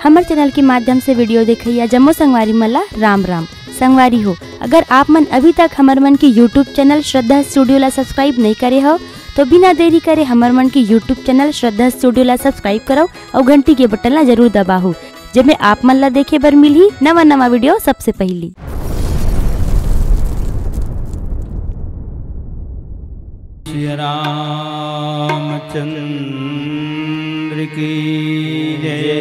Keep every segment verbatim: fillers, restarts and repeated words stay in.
हमर चैनल के माध्यम से वीडियो देखइया जम्मो संगवारी मन ला राम राम। संगवारी हो, अगर आप मन अभी तक हमर मन के YouTube चैनल श्रद्धा स्टूडियो ला सब्सक्राइब नहीं करे हो, तो बिना देरी करे हमर मन के YouTube चैनल श्रद्धा स्टूडियो ला सब्सक्राइब करो और घंटी के बटन ला जरूर दबाओ, जेमे आप मन ला देखे बर मिलही नवा नवा वीडियो सबसे पहली। श्री रामचंद्र की जय।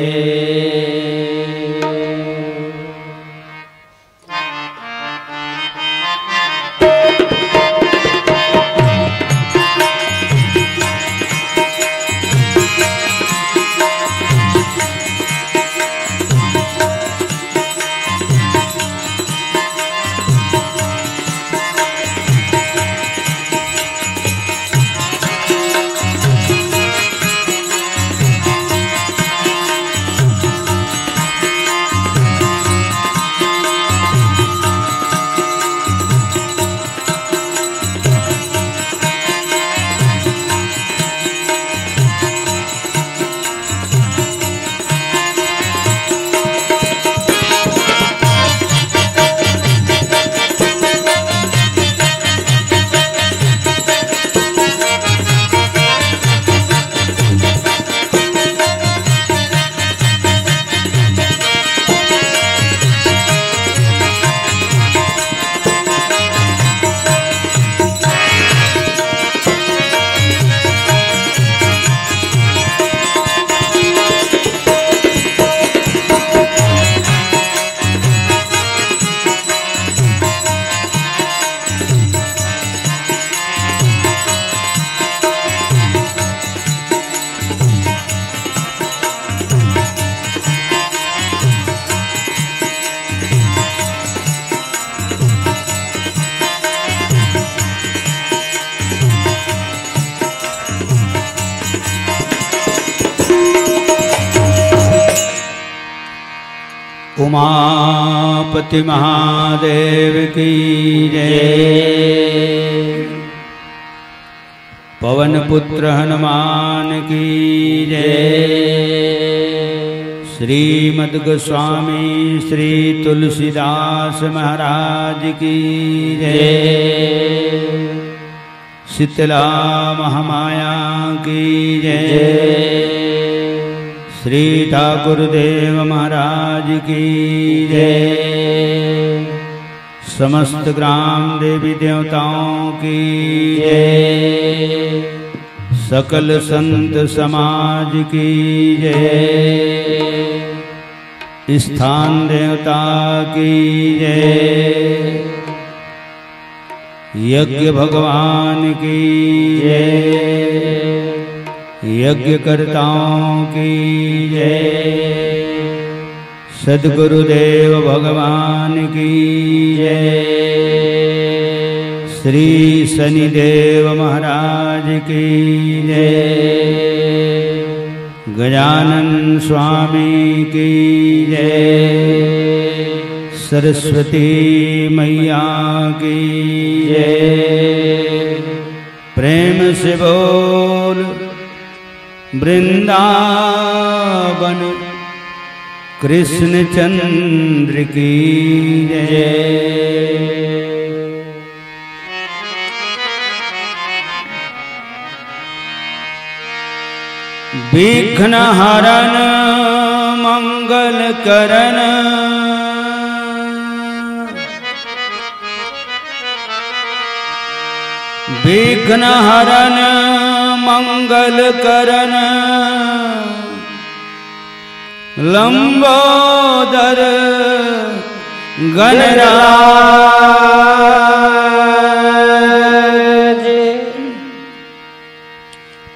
उमापति महादेव की जय। पवन पुत्र हनुमान की जय। श्रीमद गोस्वामी श्री तुलसीदास महाराज की जय। शीतला महामाया की जय। श्री ठाकुर देव महाराज की जय। समस्त ग्राम देवी देवताओं की जय। सकल संत समाज की जय। स्थान देवता की जय। यज्ञ भगवान की जय। यज्ञकर्ताओं की जय। सदगुरुदेव भगवान की जय। श्री शनिदेव महाराज की जय। गजानन स्वामी की जय। सरस्वती मैया की जय। प्रेम से बोल वृंदावन कृष्ण चंद्र की जय। विघ्न हरण मंगल करण, विघ्न हरण मंगल करण, लंबोदर गणराज।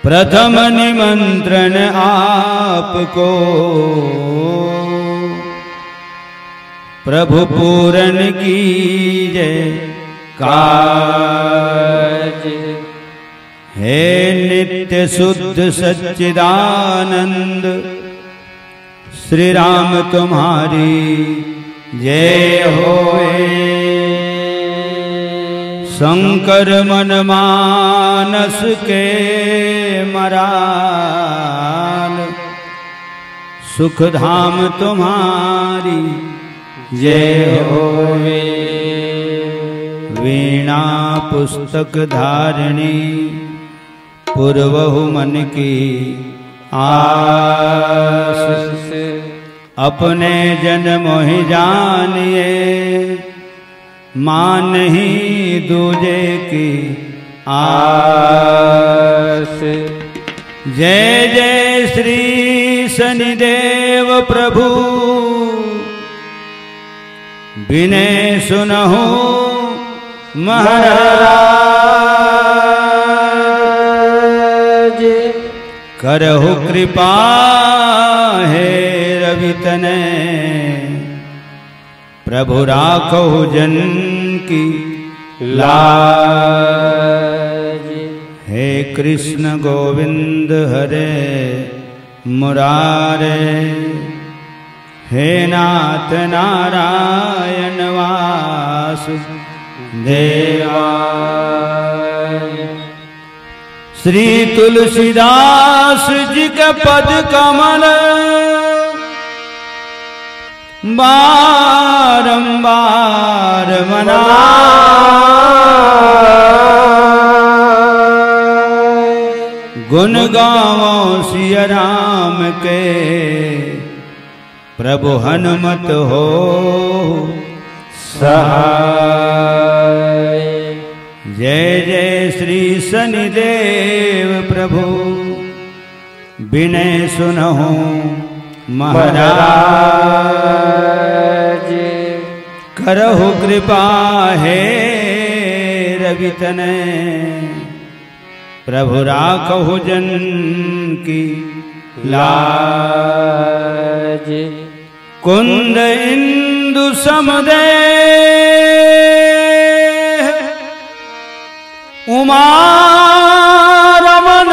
प्रथम निमंत्रण आपको प्रभु पूरन कीजे काज। हे नित्य शुद्ध सच्चिदानंद श्री राम तुम्हारी जय होए। शंकर मन मानस के मराल, सुख धाम तुम्हारी जय होवे। वीणा पुस्तक धारिणी पुरवहु मन की आस। अपने जन मोहि जानिए मानहि दूजे की आस। जय जय श्री शनिदेव प्रभु, बिनय सुनहु महाराज। करहु कृपा हे रवि तनय, प्रभु राखहु जन की लाज। हे कृष्ण गोविंद हरे मुरारे, हे नाथ नारायण वासुदेवा। श्री तुलसीदास जी के पद कमल बारंबार मनाए। गुण गावो सिया राम के, प्रभु हनुमत हो सहाय। जय जय श्री शनिदेव प्रभु, बिनय सुनहु महाराज। करहु कृपा हे रवि तनय, प्रभु राखहु जन की लाज। कुंद इंदु समदेह उमा रमन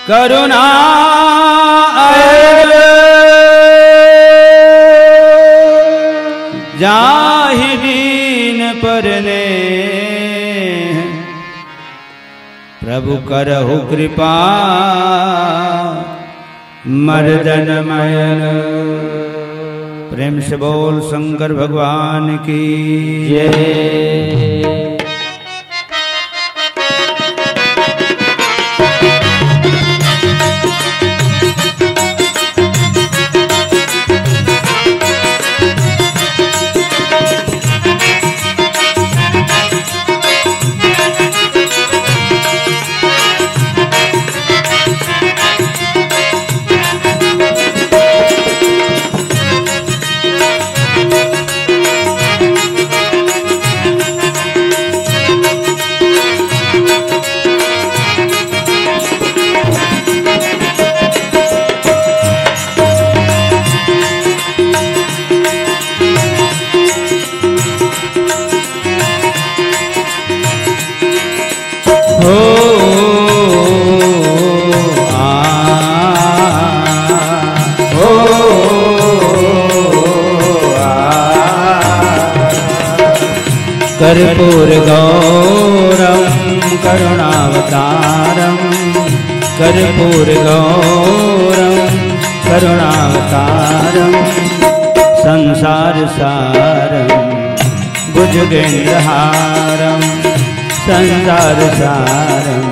करुणा अयल, जाहि दीन पर नेह प्रभु करहु कृपा मर्दन मयल। प्रेम से बोल शंकर भगवान की जय। हो, आ, हो, आ। कर्पूर गौरम करुणावतारम, कर्पूर गौरम करुणावतारम, संसार सारम भुजगेंद्रहारम, संसार सारम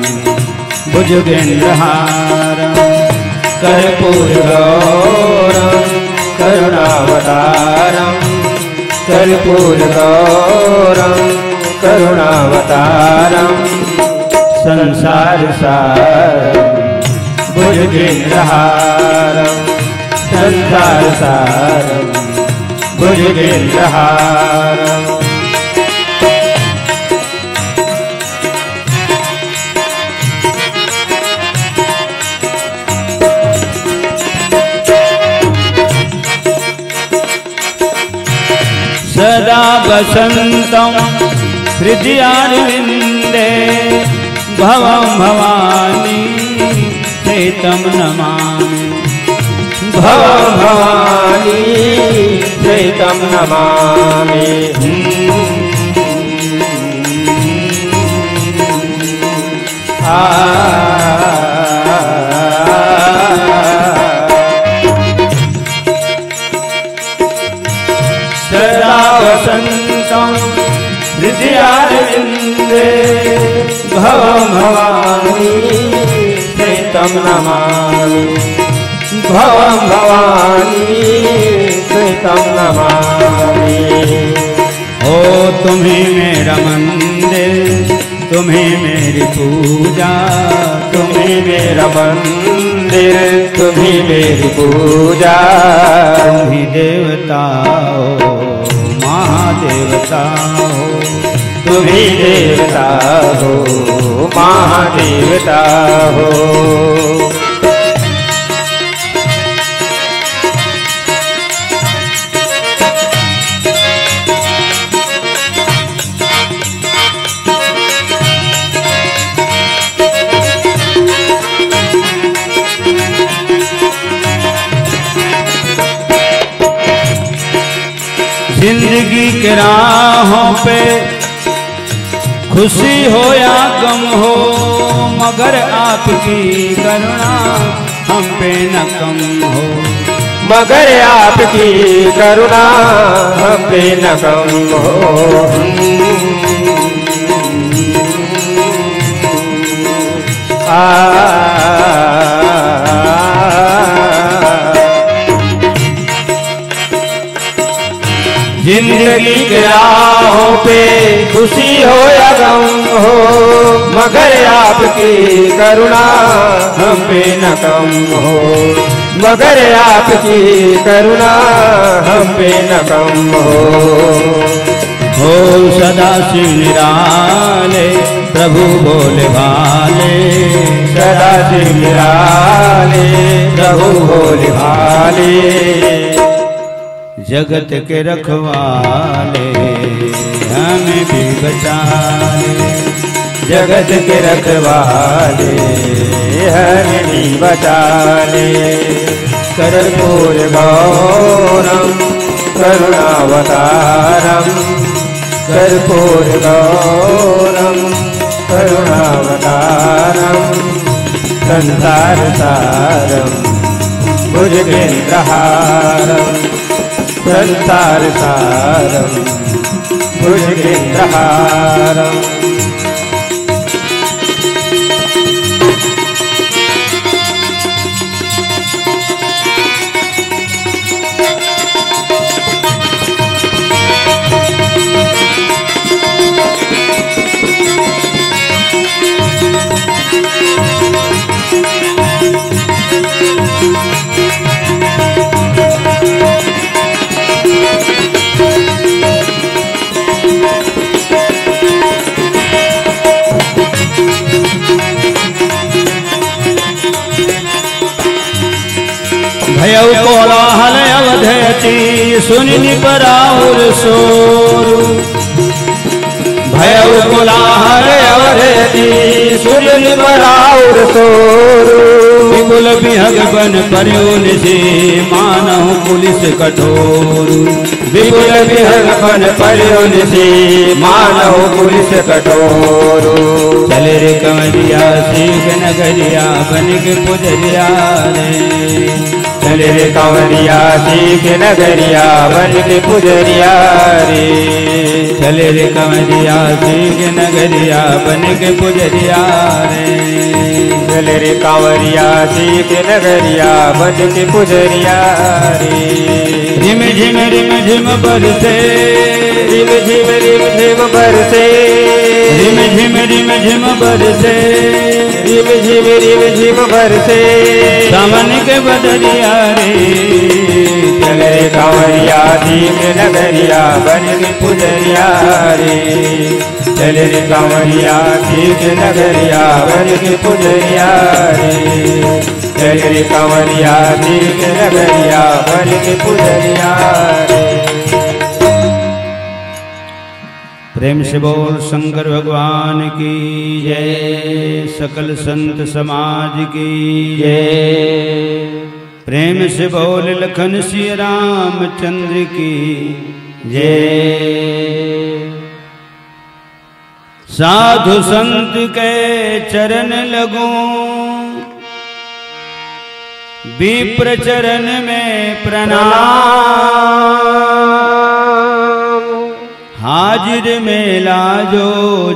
भुजगेंद्रहारम। कर्पूर गौरम करुणावतारम, कर्पूर गौरम करुणावतारम, संसार सारम भुजगेंद्रहारम, संसार सारम भुजगेंद्रहारम। सदा वसन्तं हृदयारविन्दे भवं भवानी सहितं नमामि। भवं भवानी सहितं नमामि। आ, हृदयारविन्दे भवं भवानी सहितं नमामि। भवं भवानी सहितं नमामि। ओ तुम्ही मेरा मंदिर, तुम्ही मेरी पूजा, तुम्ही मेरा मंदिर, तुम्ही मेरी पूजा। तुम्ही देवता हो, महादेवता हो, तुम्ही देवता हो, महादेवता हो। जिंदगी के राहों पे खुशी हो या गम हो, मगर आपकी करुणा हम पे न कम हो। मगर आपकी करुणा हम पे न कम हो। आ, जिंदगी के राहों पे खुशी हो या गम हो, मगर आपकी करुणा हम पे न कम हो। मगर आपकी करुणा हम पे न कम हो। हो सदा शिव निराले प्रभु भोले भाले। सदा शिव निराले प्रभु भोले भाले। जगत के रखवाले हमें भी बचा ले। जगत के रखवाले हमें भी बचा ले। कर्पूर गौरम करुणावतारम। कर्पूर गौरम करुणावतारम। संसार सारम भुजगेंद्रहारम। संसार सारम भुजगेंद्रहारम। भयउ कोलाहल अवध अति सुनि नृप राउर सोर। भयउ कोलाहल अवध अति सुनि नृप राउर सोर। विपुल बिहग बन पर्यो निशि मानहु पुलिस कठोर। विपुल बिहग बन पर्यो निशि मानहु पुलिस कठोर। चले रे कंवरिया सीख नगरिया बन के पुजरिया रे। चले रे कंवरिया सीख नगरिया बन के पुजरिया रे। चले रे कंवरिया सीख नगरिया बन के पुजरिया रे। चले रे कंवरिया सीख नगरिया बन के पुजरिया रे। रिम झिम रिम झिम बरसे। रिम झिम रिम झिम बरसे। रिम झिम रिम झिम बरसे। रिम झिम रिम झिम बरसे। सावन के बदरिया रे। चले रे कंवरिया सीख नगरिया बन के पुजरिया रे। चले रे कंवरिया सीख नगरिया बन के पुजरिया रे। चले रे कंवरिया सीख नगरिया बन के पुजरिया रे। प्रेम से बोल शंकर भगवान की जय, सकल संत समाज की जय। प्रेम से बोल लखन सिया रामचंद्र की जय। साधु संत के चरण लगूं, विप्र चरण में प्रणाम। मेला जो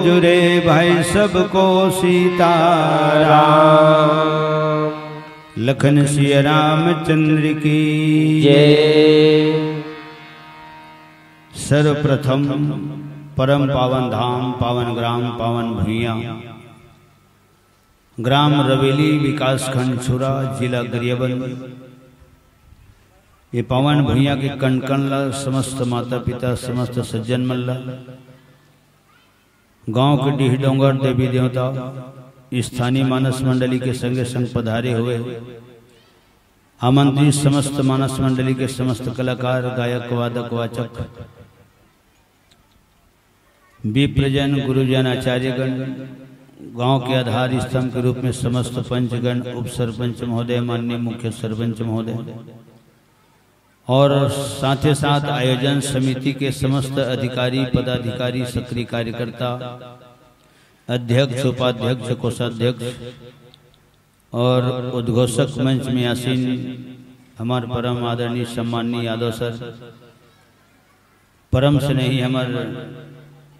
जुरे भाई सबको सीताराम। लखन सिया रामचंद्र की जय। सर्वप्रथम परम पावन धाम, पावन ग्राम, पावन भुइयां, ग्राम रवेली, विकासखंड छुरा, जिला गरियाबंद। ये पावन भुइयां के कण कण ला, समस्त माता पिता, समस्त सज्जन मन ला, गांव के डीह डोंगर, देवी देवता, स्थानीय मानस मंडली के संगे संग पधारे हुए आमंत्रित समस्त मानस मंडली के समस्त कलाकार, गायक, वादक, वाचक, विप्रजन, गुरुजन, आचार्यगण, गांव के आधार स्तंभ के रूप में समस्त पंचगण, उप सरपंच महोदय, माननीय मुख्य सरपंच महोदय, और साथ ही साथ आयोजन समिति के समस्त अधिकारी, पदाधिकारी, सक्रिय कार्यकर्ता, अध्यक्ष, उपाध्यक्ष, कोषाध्यक्ष और उद्घोषक मंच में आसीन हमार परम आदरणीय सम्माननीय यादव सर, परम स्नेही हमार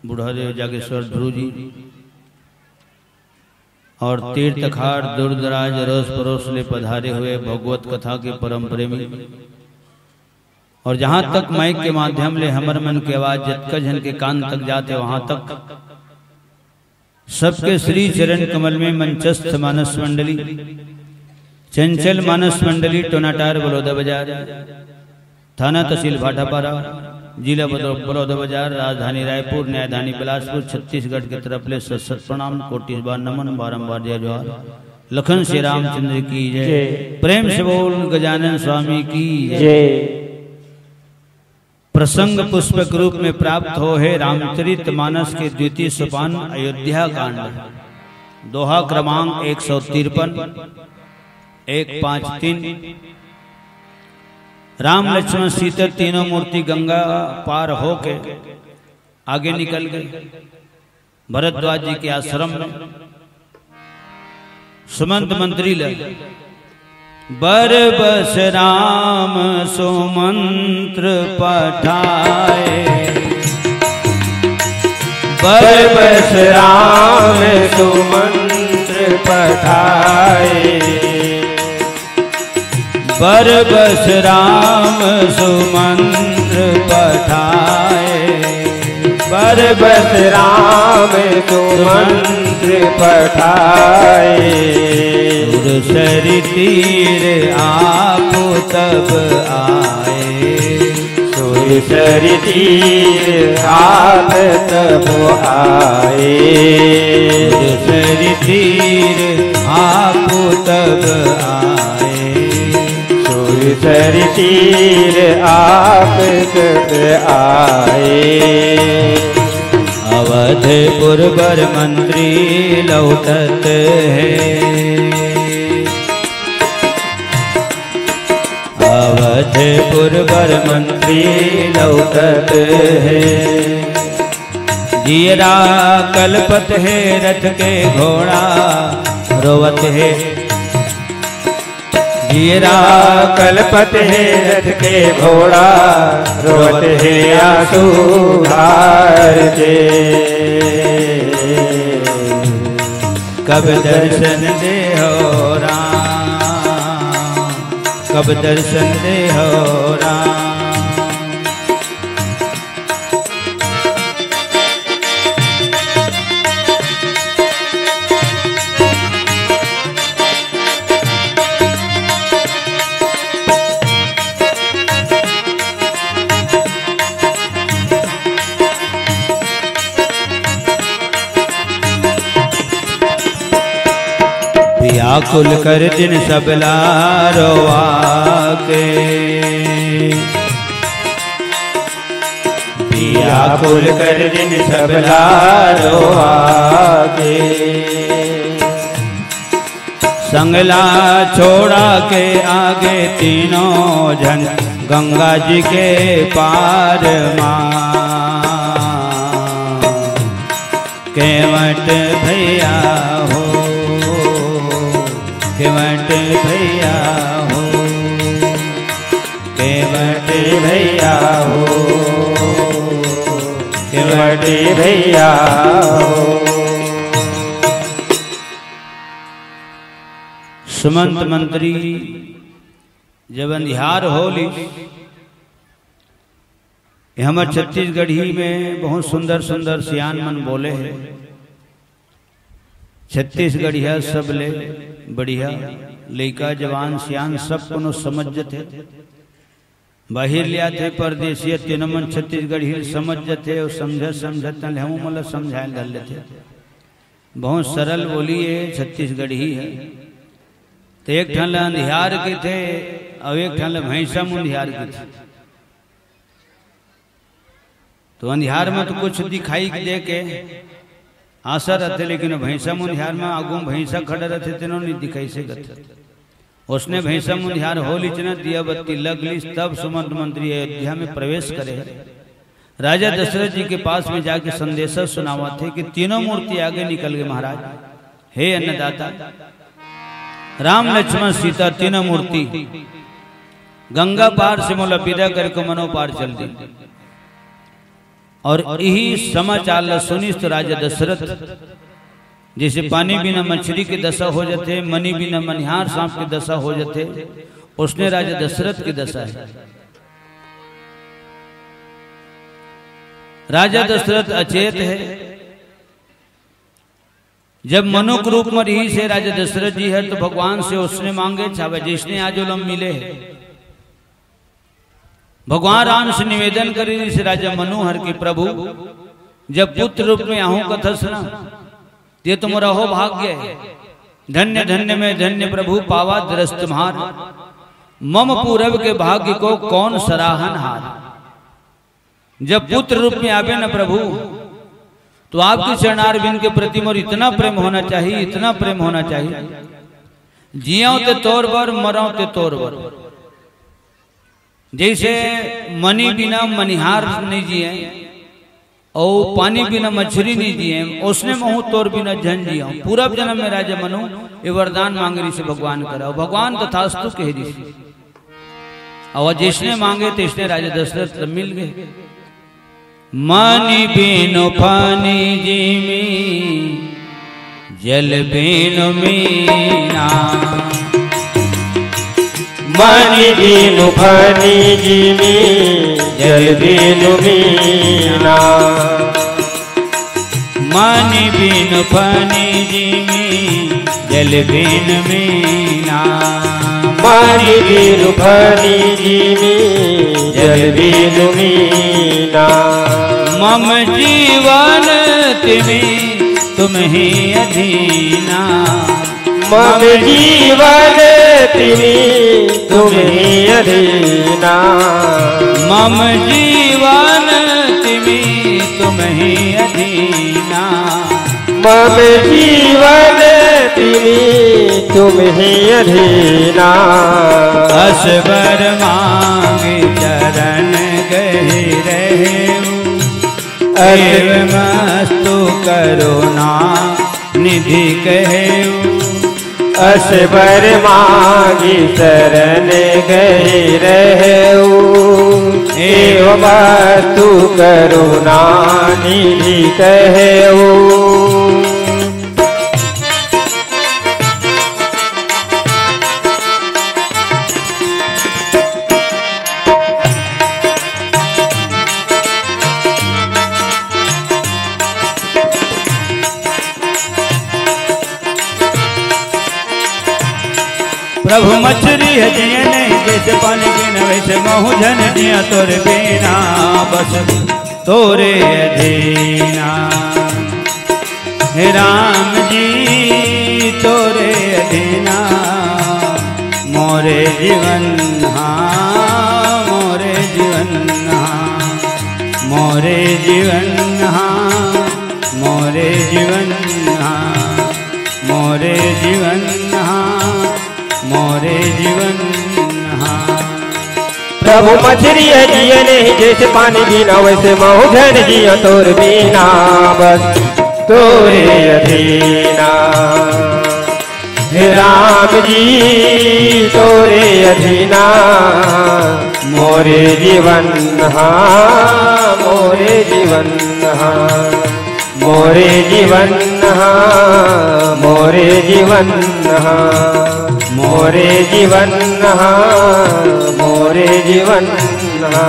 बुढ़ादेव जागेश्वर ध्रुव जी, और तीर्थ खार दूर दराज, अरोस परोस ले पधारे हुए भगवत कथा के परम प्रेमी, और जहां तक माइक के माध्यम ले हमर मन के आवाज जतका झन के कान तक जाते, वहां तक सबके श्री चरण कमल में मंचस्थ मानस मंडली, चंचल मानस मंडली, टोनाटार बलौदा बाजार, थाना तहसील भाटापारा, जिला बदौ-, बलौदा बाजार, राजधानी रायपुर, न्यायधानी बिलासपुर, छत्तीसगढ़ के तरफ ले सत सत प्रणाम, कोटि बार नमन, बारंबार जय जोहार। लखन श्री रामचंद्र की जय। जय। प्रेम से बोल गजानन स्वामी की जय। जय। प्रसंग पुष्पक रूप में प्राप्त हो हे रामचरित मानस के द्वितीय सोपान अयोध्या कांड, दोहा क्रमांक एक सौ तिरपन, एक पाँच तीन। राम लक्ष्मण सीता तीनों मूर्ति गंगा पार होके आगे निकल गए भरद्वाज जी के आश्रम में। सुमंत मंत्री ल बर बस राम सुमंत्र पठाए, बर बस राम सुमंत्र पठाए, बर बस राम सुमंत्र पठाए, बर बस राम सुमंत्र पठाए। सुरसरि तीर आप तब आए, सुरसरि तीर आप तब आए, सुरसरि तीर आप तब आए, सुरसरि तीर आप तब आए। अवधपुर बर मंत्री लौटत हे, अवधपुर बर मंत्री लौटत हे। जियरा कलपत हे रथ के घोड़ा रोवत हे, जियरा कलपत हे रथ के घोड़ा रोवत हे आंसू ढार के। कब दर्शन दे हो राम, कब दर्शन दे हो राम। व्याकुल कर दिन सबला रोवा के, व्याकुल कर दिन सबला रोवा के। संगला छोड़ा के आगे तीनों झन गंगा जी के पार मा। केवट भैया हो, केवट भैया हो, केवट भैया हो, केवट कटे भैया हो। सुमंत मंत्री जब अंधियार हो ली, ये हमर छत्तीसगढ़ी में बहुत सुंदर सुंदर सियान मन बोले हैं। छत्तीसगढ़िया सब ले बढ़िया, लइका जवान सियान सब कोनो समझ जथे। बाहिर ले आथे परदेसिया, तेनो मन छत्तीसगढ़ी समझ जथे और समझत समझत तन ले हमू मन ल समझाए ल धर लेथे। बहुत सरल बोली है, छत्तीसगढ़ी है। तो एक ठन ल अंधियार कथे और एक ठन ल भैंसा मुंधियार कथे। तो अंधियार में तो कुछ दिखाई दे के आशा रथे, लेकिन भैंसा मुंधियार में आगू में भैंसा खड़ा रथे, तेनो नहीं दिखाई से गथे। उसने भैंसा मुंधियार हो लिचना, दिया बत्ती लग लिस, तब सुमंत मंत्री अयोध्या में प्रवेश करे। राजा दशरथ जी के पास में जाके संदेशा सुनावत हे कि तीनों मूर्ति आगे निकल गए महाराज। हे अन्नदाता, राम लक्ष्मण सीता तीनों मूर्ति गंगा पार से मोला विदा करके मनो पार चल दी। और यही समाचार ला सुनिस तो राजा दशरथ, जैसे पानी बिना मछली की दशा हो जाते, मनी बिना मनिहार सांप की दशा हो जाते, उसने राजा दशरथ की दशा है। राजा दशरथ अचेत है। जब मनुख रूप में रही से राजा दशरथ जी है, तो भगवान से उसने मांगे, चाहे जिसने आज ओलम मिले है। भगवान राम से निवेदन करे, जैसे राजा मनु हर के, प्रभु, जब पुत्र रूप में आहूं कथस ना, ये तो मोर अहो भाग्य है। धन्य धन्य में धन्य प्रभु, पावा दरस तुम्हार। मम पूरब के भाग्य को कौन सराहन हार। जब पुत्र रूप में आवे ना प्रभु, तो आपके चरणारविंद के प्रति मोर इतना प्रेम होना चाहिए, इतना प्रेम होना चाहिए। जियाओ ते तोर बर, मराओ ते तोर बर। जैसे मनी बिना मनिहार नहीं जिए, और पानी बिना मछली नहीं जिए, उसने महू तोर बिना झन जिया। पूरा जन्म में राजा मनु ये वरदान मांग रही से भगवान करा, और भगवान तथास्तु कह रही से। और जिसने मांगे, तिसने राजा दशरथ से मिल गए। मनी बिनु पानी जीमी, जल बिनु मीना। मनी बिनु पानी जीमी, जल बिनु मीना। मनी बिनु पानी जीमी, जल बिनु मीना। मनी बिनु पानी जीमी, जल बिनु मीना। मम जीवन तिमी, तुम ही अधीना। मम जीवन तिमी, तुम ही अधीना। मम जीवन तिमी, तुम ही अधीना। मम जीवन तिमी, तुम ही अधीना। असबर मांग चरण गहि रहेउ। अस- एवं अस्तु करुणा निधि कहेउ। असबर मांगी शरण गए रहेउ। एवं अस्तु करुणा निधि कहेउ। प्रभु मछरी है जिए नहीं, जैसे पानी बिना वैसे महू झन जिया तोर बिना, बस तोरे अधीना। हे राम जी तोरे अधीना, मोरे जीवन हाँ, मोरे जीवन हाँ, मोरे जीवन हाँ, मोरे जीवन हाँ, मोरे जीवन हाँ, मोरे जीवन हाँ। प्रभु मछरी है जिए नहीं, जैसे पानी बिना वैसे महू झन जिया तोर बिना, बस तोरे अधीना। हे राम जी तोरे अधीना, मोरे जीवन हा, मोरे जीवन हा, मोरे जीवन हा, मोरे जीवन हा, मोरे जीवन हा, मोरे जीवन हा।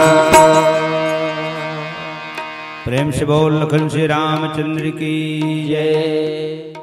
प्रेम से बोल लखन श्री रामचंद्र की जय।